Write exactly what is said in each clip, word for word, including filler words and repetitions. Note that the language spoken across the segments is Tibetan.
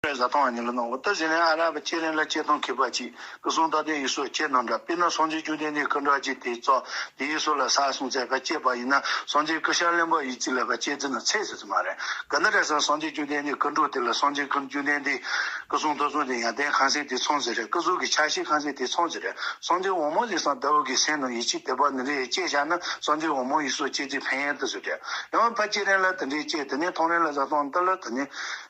རེ་བཟའ་ཐང་ཉིད་ལ་གནང་བ་ལྟ་ཟིན་ནས། ཨ་ར་བ་སྐྱེ་རིང་ལ་སྐྱེ་སྟངས་མཁས་པ་ཅིག་སྐུ་གསུང་རྟ་དོན་ཡིག་སོགས་སྐྱེ་རྣམ་འདྲ། དཔེར་ན་སངས་རྒྱས་བཅོམ་ལྡན་འདས་སྐུ་འདྲ་ཅིག་དེའི་ཚོགས་དེ་ཡིག་སོགས་ལ་ས་གསུང་ཚད་པ་སྐྱེས་པ་ཡིན་ན། སངས་རྒྱས་སྐུ་ཤ་རློན་པ་ཡིན་ཅིག་ལ་བ་སྐྱེ་རྩིས་ན་ཚད་ཟེར་ཚུལ་མ་རེད། ག་འདི་རེད་ཟེར། སངས་རྒྱས་བཅོམ་ལྡན་འདས་སྐུ་འགྲོ་དེ་ལ་སངས་རྒྱས་སྐུ་བཅོམ་ལྡན་འདས་སྐུ་གསུང་ཐུགས་གསུང་དེ་ཡང་དེ་ཁང་སེང་དེ་ཚང་ཟེར་རེད། སྐུ་གཟུགས་ཀྱི་ཆ་ཤས་ཁང་སེང་དེ་ཚང་ཟེར་རེད། སངས་རྒྱས་འོག་མ་ལས་སང་ཟླ་བོ་གི་སེམས་ནང་ཡིད་ཆེས་དད་པ་འདི་འདྲའི་སྐྱེས་བཞག་ན། སངས་རྒྱས་འོག་མ་ཡིག་སོགས་སྐྱེ་རྩིས་ཕན་ཡོན་དུ་ཟེར་རེད། ཡང་ཕ་སྐྱེ་རིང་ལ་དེ་འདྲའི་སྐྱེས། དེ་ནས་མཐོང་རིང་ལ་བཟའ་ཐང་འདི་ལ་དེ་ནས།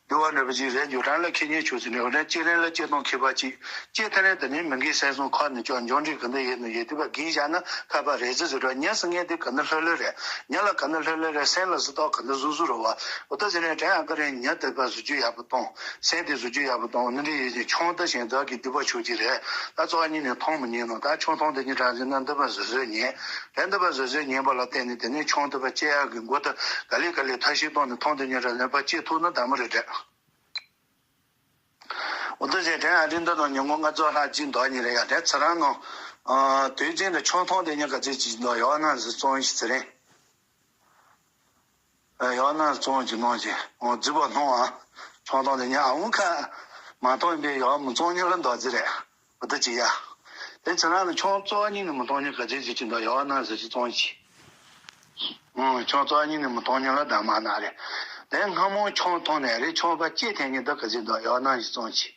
འདུལ་བ་འདྲ་པོ་ཅིག་རེད། འཇོག་གྲངས་ལ་ཁེ་ཉེན་ཆོག་ཟེར་ནས། འོ་ན་སྐྱེ་རིང་ལ་སྐྱེ་སྟངས་མཁས་པ་ཅིག་སྐྱེ་ཐ་རེ་དེ་ནས་མི་འགའི་སེམས་སོང་ཁ་ནས་ཅོག་འཇོག་འདྲི་གི་འདི་ཡེ་ནས་ཡེ་དུས་པ་གིན་བཞག་ན་ཁ་པ་རེད་ཟེར་ཟེར་རོ། ཉ་ཟེར་མཁན་དེ་ག་ནི་ལྷོད་ལྷོད་རེད། ཉ་ལ་ག་ནི་ལྷོད་ལྷོད་རེད། སེམས་ལ་གཟི་ཏོག་ག་ནི་གཟུག་གཟུག་རེད་བ། འོ་ད་ཟེར་ནས་དྲན་ཨ་ཀ་རེད། ཉ་དེ་པ་གཟུགས་བཅོས་ཡག་པོ་གཏོང་། སེམས་དེ་གཟུགས་བཅོས་ཡག་པོ་གཏོང་། འདི་འདྲ་ཡེ་ཅིག་ཆང་ད་ཞིང་བདག་གི་སྡིག་པ་ཆོག་ཅིག་རེད། ད་རྩ་བ་ཉིད་ནས་མཐོང་མི་ཉན་ནོ། ད་ཆང་འཐུང་དེ་ཉིད་དྲག་ཟེར་ན་འདི་པ་གཟུགས་བཟོས་ཉན། དེ་འདི་པ་གཟུགས་བཟོས་ཉན་པ་ལ་བརྟེན་ནས་དེ་ནས་ཆང་འདི་པ་སྐྱེ་ཡག་གི་མགོ་ད་ག་ལེ་ག་ལེ་ཐབས་ཤེས་གཏོང་ནས་འཐུང་དེ་ཉིད་དྲག་ཟེར་ན་པ་སྐྱེ་ཐུབ་ན་དག་མོ་རེད་དྲན། འོ་ད་ཟེར་དྲན་ཨ་རི་འདི་དང་ཉིན་གུང་ལྔ་བཅུ་ལྷག་ཅིག་འདུག་ཉིན་རེ་ཡ་དྲན་ཚེ་རང་ནང་། དུས་རྒྱུན་དུ་ཆང་འཐུང་དེ་ཉིད་ག་ཚོད་ཅིག་འདུག་ཡོད་ན་ཟེར་བཙོང་ཞིག་ཚེ་རིང་། ཡོད་ན་བཙོང་ཅིག་གནང་ཅིག་འོ་རྫི་པོ་སྣང་ཨ། ཆང་འཐུང་དེ་ཉིད་ཨ་འུ་ཁ་མ་འཐུང་པའི་ཡོད་མི་བཙོང་ཉིན་ལ་འདུག་རྫི་རེད། འོ་ད་ཅི་ཡ། དེ་ཚེ་རང་ལ་ཆང་རྩ་བ་ཉིད་ནས་མི་འཐུང་ཉིན་ག་ཚོད་ཅིག་ཅིག་འདུག་ཡོད་ན་ཟེར་ཅིག་བཙོང་ཅིག་ཨང་། ཆང་རྩ་བ་ཉིད་ནས་མི་འཐུང་ཉིན་ལ་ད་མ་ན་རེད། དེ་སྔ་མོ་ཆང་འཐུང་ནས་རེད། ཆང་པ་སྐྱེས་ཐེངས་ཉིན་ད་ག་ཚོད་འདུག་ཡོད་ན་ཞིག་བཙོང་ཅིག་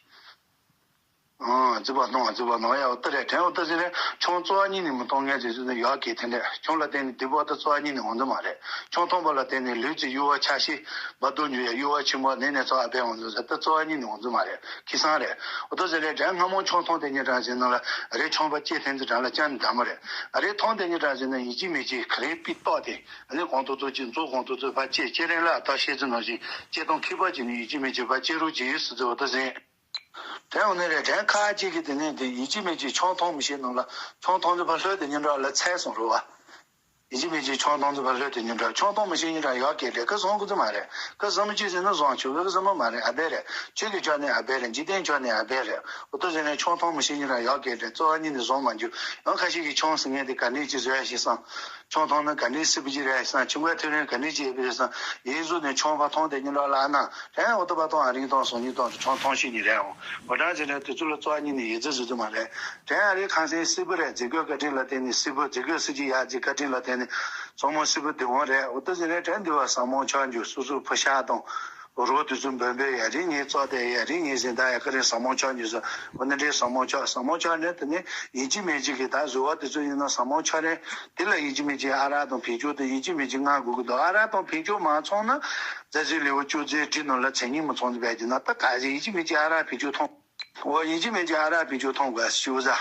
ཨང་། རྫི་པོ་སྣང་། རྫི་པོ་སྣང་ཡ། འོ་ད་རེད་དྲན། འོ་ད་ཟེར་རེད། ཆང་རྩ་བ་ཉིད་ནས་མི་འཐུང་མཁན་ཟེར་ཟེར་ན་ཡོད་གི། དེ་འདྲ་ཆང་ལ་བརྟེན་ནས་སྡིག་པ་ད་རྩ་བ་ཉིད་ནས་འོང་རྒྱུ་མ་རེད། ཆང་འཐུང་པ་ལ་བརྟེན་ནས་ལུས་ཀྱི་གཡོ་བ་ཆ་ཤས་བར་དོ་འགྱུར་ཡ་གཡོ་བ་ཆེན་པོ་ནས་ནས་ཚོ་ཨ་བས་འོང་ཚོ་ཟེར་ད་རྩ་བ་ཉིད་ནས་འོང་རྒྱུ་མ་རེད། ཁེ་བཟང་རེད། འོ་ད་ཟེར་རེད་དྲན། སྔ་མོ་ཆང་འཐུང་དེ་ཉིན་དྲན་ཟེར་ན་ལ་རེད། ཆང་པ་སྐྱེས་ཐེངས་ཙི་དྲན་ལ་ཅང་ནི་དག་མ་རེད། ཨ་རེད་འཐུང་དེ་ཉིན་དྲན་ཟེར་ན་ཡིན་གཅིག་མིན་གཅིག་ག་ལེ་པི་ཏོག་དེ་ཨ་ནི་གོང་དུ་ཚོ་གཅིག་མཛོ་གོང་དུ་ཚོ་ཕ་སྐྱེས་སྐྱེ་རིང་ལ་ཨ་ད་ཤེས་ཚི་ནང་བཞིན་སྐྱེ་སྟངས་མཁས་པ་ཅིག་ནི་ཡིན་གཅིག་མིན་གཅིག་ཕ་སྐྱེ་རོགས་ཅིག་ཡོད་སྲིད་ཚི་འོ་ད་ཟེར། དྲན་འོ་ནི་རེད་དྲན། ཁ་ཅིག་གིས་དེ་ནས་དེ་ཡིན་གཅིག་མིན་གཅིག་ཆང་འཐུང་མི་ཤེས་ནང་ལ་ཆང་འཐུང་ཚོ་ཕ་ལྷོད་དེ་ཉིན་དྲན་ལ་ཚད་སོང་རོ་བ། ཡིན་གཅིག་མིན་གཅིག་ཆང་འཐུང་ཚོ་ཕ་ལྷོད་དེ་ཉིན་དྲན། ཆང་འཐུང་མི་ཤེས་ཉིན་དྲན་ཡོད་གི་རེད། ཁ་བཟང་ཁུ་ཚོ་མ་རེད། ཁ་བཟང་མི་གཅིག་ཟེར་ན་བཟང་ཆུ་ཁ་བཟང་མ་མ་རེད། ཨ་བས་རེད། ཆོས་ཀྱི་ཕྱོགས་ནས་ཨ་བས་རེད། འཇིག་རྟེན་ཕྱོགས་ནས་ཨ་བས་རེད། འོ་ད་ཟེར་ནས་ཆང་འཐུང་མི་ཤེས་ཉིན་དྲན་ཡོད་གི་རེད། རྩ་བ་ཉིད་ནས་བཟང་མ་འགྱུར། ཡང་ཁ་ཤས་ཀྱིས་ཆང་ཟེར་མཁན་དེ་ག་འདྲས་ཅིག་བཟོ་ཡ་ཞིག་བསམ། ཆང་འཐུང་ན་ག་འདྲས་སྲིད་པ་ཅིག་རེད་བསམ། ཁྱིམ་པ་ཐོན་རིང་ག་འདྲས་ཅིག་ཡོད་པ་རེད་བསམ། ཡིན་གཟུགས་ནས་ཆང་ཕར་འཐུང་དེ་ཉིན་དྲན་ལ་ཨ་ན་དྲན། འོ་ད་པ་ཐོང་ཨ་རིང་ཐོང་སང་ཉིན་ཐོང་ཆང་འཐུང་ཤེས་ཉིན་རེད་འོང་། འོ་དྲན་ཟེར་ནས་དེ་ཚོ་ལ་རྩ་བ་ཉིད་ནས་ཡིད་ཚིམ་ཟེར་རྒྱུ་མ་རེད། དྲན་ཨ་རིའི་ཁང་སེང་སིལ་བུ་རེད། རྫི་རྒོད་བཀའ་དྲིན་ལ་བརྟེན་ནས་སིལ་བུ། རྫི་རྒོད་སྲིད་ཀྱི་ཡ་རྫི་བཀའ་དྲིན་ལ་བརྟེན་ནས་མཚོ་མོ་སིལ་བུ་དེ་འོང་རེད། འོ་ད་ཟེར་ནས་དྲན་འདི་བ་ཟ་མོ་ཆགས་འགྱུར། སོ་སོའི་ཕོ་ཤ་དང་རོ་དེ་ཚོ་འབོལ་འབོལ་ཡ་རིགས་ངའི་རྩོ་དེ་ཡ་རིགས་ངའི་ཟིན་ད་ཡ་ཀ་རེ་ཟ་མོ་ཆགས་འགྱུར་ཟེར། འོ་ན་འདྲའི་ཟ་མོ་ཆགས། ཟ་མོ་ཆགས་ནས་དེ་ནས་ཡིན་གཅིག་མིན་གཅིག་གི་ད་བཟོ་བ་དེ་ཚོ་ཡིན་ན་ཟ་མོ་ཆགས་རེད། དེ་ལ་ཡིན་གཅིག་མིན་གཅིག་ཨ་རག་དང་བེད་སྤྱོད་དེ་ཡིན་གཅིག་མིན་གཅིག་མངག་དགོས་ཀྱི་འདུག་ཨ་རག་དང་བེད་སྤྱོད་མ་ཚང་ན་རྫ་རྫི་ལེའུ་བཅུ་རྫས་བྲིས་ནང་ལ་མཚན་ཉིད་མི་ཚང་དུ་བས་ཀྱི་ན་ད་ག་ཟེ་ཡིན་གཅིག་མིན་གཅིག་ཨ་རག་བེད་སྤྱོད་ཐོང་། འོ་ཡིན་གཅིག་མིན་གཅིག་ཨ་རག་བེད་སྤྱོད་ཐོང་དགོས་ཞུ་ཟ།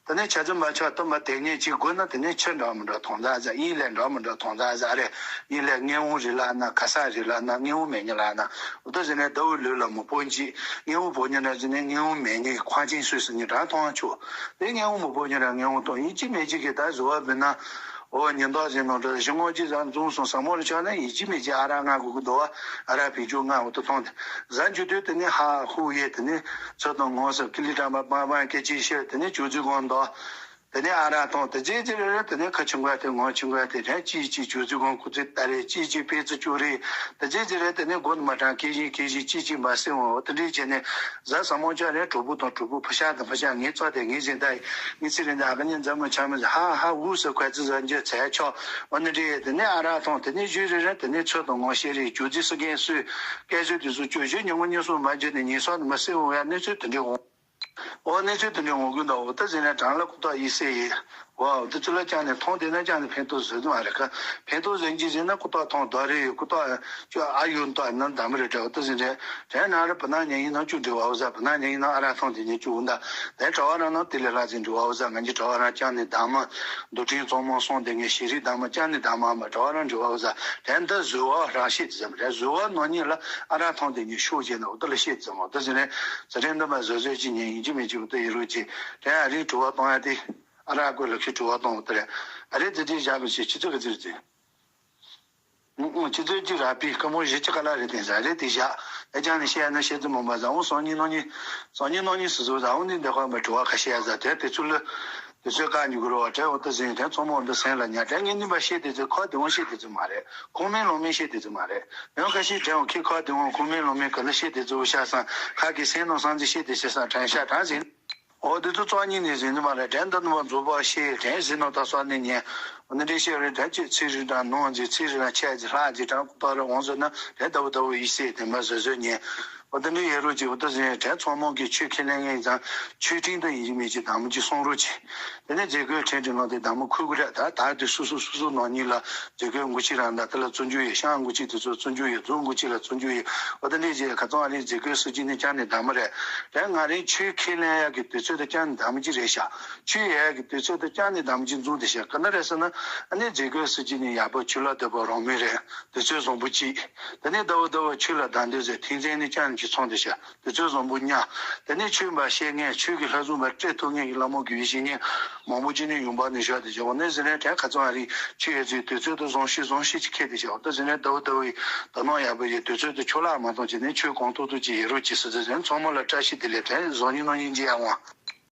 དེ་ནས་ཆ་ཚུན་མ་ཆགས་སྟོན་པ་དེ་ཉིད་ཅིག་དགོས་ན་དེ་ནས་ཆུ་འདྲ་མི་འདྲ་ཐོང་ཟ་ཟ། ཡིན་ལས་འདྲ་མི་འདྲ་ཐོང་ཟ་ཟ་རེད། ཡིན་ལས་མངར་མོ་རེད་ལ་ན་ཁ་ས་རེད་ལ་ན་མངར་མོ་མེད་ཉི་ལ་ན་འོ་ད་ཟེར་ནས་ཟླ་བོ་ལུས་ལ་མི་ཕོག་ཅིག་མངར་མོ་ཕོག་ཉི་ལ་ཟེར་ནས་མངར་མོ་མེད་ཉི་ཁང་ཆེན་སུས་སུ་ཉི་འདྲ་ཐོང་ཆོག་དེ་མངར་མོ་མི་ཕོག་ཉི་ལ་མངར་མོ་ཐོང་ཡིན་གཅིག་མིན་གཅིག་གི་ད་བཟོ་བ་མིན་ན། འོ་ཉིན་ཐོག་ཟིན་ནོ་འདྲ་ཞི་ངོ་ཅི་ཟ་འཛོམས་སོང་ཟ་མོ་རེ་ཆགས་ན་ཡིན་གཅིག་མིན་གཅིག་ཨ་རག་མངག་དགོས་ཀྱི་འདུག་བ། ཨ་རག་བེད་སྤྱོད་མངག་འོ་ད་ཐོང་དེ་ཟ་འཇུ་དུས་དེ་ནས་ཧ་ཧུ་ཡེ་དེ་ནས་ཚོད་དང་ངོ་སོ་ཀི་ལི་ཀྲམ་པ་པང་པང་སྐད་ཅིག་ཤེར་དེ་ནས་ཅུ་ཙི་གོང་འདུག་དེ་ནས་ཨ་རག་ཐོང་དེ་རྗེས་ཅི་རེ་རེ་དེ་ནས་ཁ་ཆུང་ག་དེ་ངོ་ཆུང་ག་དེ་དྲན་ཅིག་ཅིག་ཅུ་ཙི་གོང་ཁུ་ཚི་ཏ་རེ་ཅིག་ཅིག་པེ་ཙི་ཅུ་རེ་དེ་རྗེས་ཅི་རེ་དེ་ནས་མགོ་ནི་མ་དྲང་ཀེ་ཞིག་ཀེ་ཞིག་ཅིག་ཅིག་མ་སེ་འོང་འོ་དེ་འདྲས་བྱས་ནས་ཟ་ཟ་མོ་ཆ་རེ་གྲོགས་པོ་དང་གྲོགས་པོ་ཕ་ཤ་དང་ཕ་ཤ་ངའི་རྩ་དེ་ངའི་ཟིན་ད་ངའི་ཚེ་རིང་ད་ཨ་ཁ་ཉིན་འཛམ་མ་ཆ་མི་ཧ་ཧ་འུ་ཟེར་ཁོ་ཚི་ཟ་འཇོ་ཚད་ཆོག་འོ་ནི་འདྲས་དེ་ནས་ཨ་རག་ཐོང་དེ་ནས་ཞུ་རེ་རེ་དེ་ནས་ཚོད་དང་ངོ་ཤེས་རེ་ཅུ་ཙི་སི་ཀན་སུས་སྐད་ཟོས་དེ་ཚོ་ཅུ་ཞུ་ཉིན་མོ་ཉིན་སོང་མ་འཇོ་ནས་ཉིན་སོང་ནས་མ་སེ་འོང་ཡ་གནས་ཚུལ་དེ་འདྲས་འོང་། འོ་གནས་ཚུལ་དེ་འདྲའི་ངོ་རྒོལ་འདུག་འོ་ད་ཟེར་ན་གྲང་ལ་ཀུ་ཏོག་ཡིད་སེ་ཡིན། འོ་དེ་ཚོ་ལ་ཅང་ནས་མཐོང་བསྡད་ན་ཅང་ནས་ཕན་ཐོགས་བཟོ་དུ་མ་རེད་ཁ། ཕན་ཐོགས་བཟོ་གྱི་ཟེར་ན་ཀུ་ཏོག་མཐོང་དོ་རེ་ཡོད་ཀུ་ཏོག་ཅོ་ཨ་ཡོད་མཐོང་ན་འདམ་རེད་འདྲ། འོ་ད་ཟེར་རེད་དྲན་ན་རེ་བུ་ན་ཉན་ཡིན་ན་ཅུ་འདྲི་བ་འོ་ཟ་བུ་ན་ཉན་ཡིན་ན་ཨ་རག་མཐོང་དེ་ཉན་ཅུ་འོ་འདའ་དེ་གྲྭ་བ་རང་ན་དེ་ལས་ལྷག་ཟིན་འདྲི་བ་འོ་ཟ་ང་གི་གྲྭ་བ་རང་ཅང་ནས་འདམ་མ་འདུ་ཁྲིམས་གཙང་མ་སོང་དེ་ངས་ཤེས་རིག་འདམ་མ་ཅང་ནས་འདམ་མ་མ་གྲྭ་བ་རང་འདྲི་བ་འོ་ཟ་དྲན་ད་བཟོ་བ་རང་ཤེས་དེ་ཟེར་མ་རེད། བཟོ་བ་ནང་ཉིད་ལ་ཨ་རག་མཐོང་དེ་ཉན་ཤོག་བྱས་ན་འོ་ད་ལ་ཤེས་དེ་ཟེར་མ་འོ་ད་ཟེར་ནས། ཟ་རིན་འདི་མ་བཟོ་བཟོས་ཅི་ཉན་ཡིན་གཅིག་མིན་གཅིག་འོ་ད་ཡི་རུ་ཅི། དེ་ཨ་རིའི་དྲི་བ་གཏོང་ཡ་དེ། ཨ་རག་གོས་ལ་ཁྱི་དྲི་བ་གཏོང་འོ་ད་རེད། ཨ་རིའི་དེ་དེ་བཞག་པའི་ཆེད་ཆི་ཚོད་ག་ཚིར་ཚིར། ཨུ་ཨུ་ཆི་ཚོད་ཅི་རག་པའི་སྐུ་མོ་བཞི་ཅི་ག་ལ་རེད་དེ་ཟ་རེད་དེ་བཞག་ཨེ་ཅང་ནི་བཤད་ན་བཤད་ཚུལ་མོ་མ་ཟ་འོང་སང་ཉིན་གནངས་ཉིན། སང་ཉིན་གནངས་ཉིན་སུ་ཟོ་ཟ་འོང་ནི་འདི་ཁོ་མ་དྲི་བ་ཁ་བཤད་ཟ་དེ་དེ་ཚུལ་ལ། དུས་ཚོད་བཀག་ཉོ་གི་རེད་བ། དྲན་འོ་ད་ཟིན་དྲན་ཚང་མ་འོ་ད་ཟིན་ལ་ཉ་དྲན་ངས་ནིམ་པ་བཤད་དེ་ཚོ་ཁ་བདེ་བོ་བཤད་དེ་ཚོ་མ་རེད། ཁུངས་མེད་ལུང་མེད་བཤད་དེ་ཚོ་མ་རེད། ཡང་ཁ་ཤས་དྲན་འོ་ཁྱེད་ཁ་བདེ་བོ་ཁུངས་མེད་ལུང་མེད་ག་ལ་བཤད་དེ་ཚོ་ཤ་སང་ཁ་གི་སེམས་ནང་སང་ཚེ་བཤད་དེ་ཤ་སང་དྲན་ཤ་དྲན་ཟིན། འོ་དེ་ཚོ་རྩ་ཉིད་ནས་ཟིན་ནི་མ་རེད། དྲན་ད་ནི་བ་རྫོགས་པ་བཤད་དྲན་ཟིན་ནོ་ད་སོ་ནི་ཉན། འོ་ནི་འདྲེ་བཤད་རེད་དྲན་ཅིག་ཚིག་རིགས་དང་ནོར་འཛིན་ཚིག་རིགས་ན་ཆད་ཅིག་ལྷག་ཅིག་དྲན་ཏོ་རེ་འོང་ཟེར་ན་དྲན་ལྟ་བུ་ལྟ་བུ་ཡིད་སེ་དེ་མ་བཟོད་བཟོད་ཉན། འོ་དེ་འདྲའི་ཡོད་རོགས་ཀྱི་འོ་ད་ཟིན་དྲན་ཚང་མང་གི་ཆོས་ཁས་ལེན་ངེས་ཙང་ཆོས་ཁྲིམས་དང་ཡིན་གཅིག་མིན་གཅིག་དམ་གཅིག་སྲུང་རོགས་གྱིས། དེ་ནས་མཛད་སྒོའི་ཁྲིམས་དེ་ནང་དེ་དམ་མོ་འཁུར་གི་རེད། ད་ད་དེ་སུ་སུ་སུ་སུ་ནང་གཉིས་ལ་མཛད་སྒོའི་འགོ་ཁྲིད་རང་ད་དེ་ལ་བཙོན་འཇུག་ཡོད། ཤང་འགོ་ཁྲིད་དེ་ཚོ་བཙོན་འཇུག་ཡོད། རྫོང་འགོ་ཁྲིད་ལ་བཙོན་འཇུག་ཡོད། འོ་དེ་འདྲས་ཀྱི་ཁ་ཚང་ཨ་རིའི་མཛད་སྒོའི་སྲིད་ཇུས་ནི་ཅང་ནི་དམ་མོ་རེད། དེ་ང་རའི་ཆོས་ཁས་ལེན་ཡག་གི་དུས་ཚོད་དེ་ཅང་ནི་དམ་གྱི་རེད་ཤག་ཆོས་ཡག་གི་དུས་ཚོད་དེ་ཅང་ནི་དམ་གྱི་འཛུགས་དེ་ཤག་ག་ན་རེད་ཟེར་ན་ཨ་ནི་མཛད་སྒོའི་སྲིད་ཇུས་ནི་ཡག་པོ་ཆོས་ལ་འདོད་པ་རང་མོས་རེད། དུས་ཚོད་བཟང་པོ་གཅིག་དེ་ནས་ཟླ་བ་ཟླ་བ་ཆོས་ལ་དང་འདོད་ཟེར་ཐེངས་མཚན་ནི་ཅང་གི་ཚོང་དེ་ཤག་དུས་ཚོད་བཟང་པོ་ཉག་དེ་ནས་ཆོས་འབའ་བཤད་མཁན་ཆོས་ཀྱི་ལྷ་བཟུང་བ་སྤྲད་ཐུབ་མཁན་གྱི་བླ་མ་དགེ་བའི་བཤེས་གཉེན་མང་པོ་ཅིག་ནས་ཡོང་པ་ནས་ཞོག་དེ་བྱས་འོ་ནས་ཟེར་ནས་དྲན་ཁ་ཚང་ཨ་རིའི་ཆོས་ཡོད་ཚེ་དུས་ཚོད་དུ་བཟང་ཤོས་བཟང་ཤོས་ཅིག་ཁེལ་དེ་བྱས་འོ་ད་ཟེར་ནས་ཟླ་བ་ཟླ་བའི་དོ་སྣང་ཡག་པོ་ཡོད། དུས་ཚོད་དུ་ཆོ་ལག་མ་གཏོང་བྱས་ནས་ཆོས་གང་ཐུབ་ཐུབ་ཅིག་ཡོད་རོགས་ཅིག་ཟེར་ཟེར་ཚང་མ་ལ་བཀྲ་ཤིས་བདེ་ལེགས་དྲན། བཟང་ཉིན་གནངས་ཉིན་མཇལ་ཡོང་།